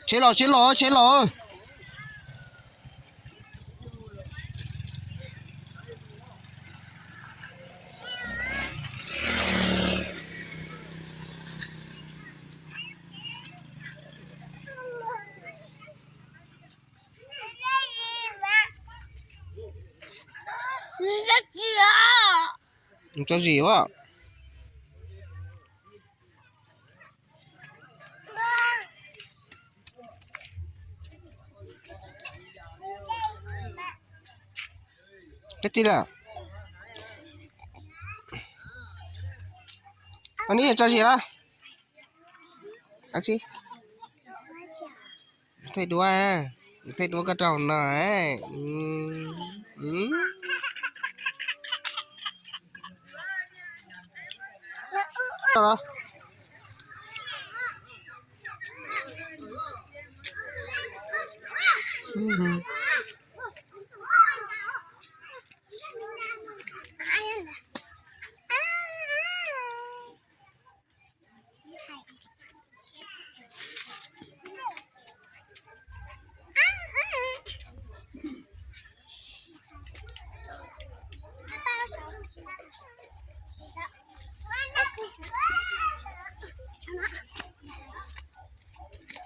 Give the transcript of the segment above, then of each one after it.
Tsheb los, tsheb los, tsheb los. Tso zis a. Kab tsi lawm? Koj niam tso zis lawm. Kab tsi? Thaij duab, thaij duab koj rau no.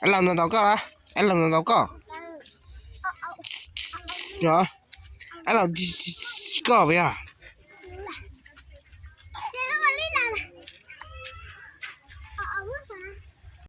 Ab Laus ntaus ntaus koj, Ab Laus ntaus ntaus koj. Ab Laus tsis koj puas yog?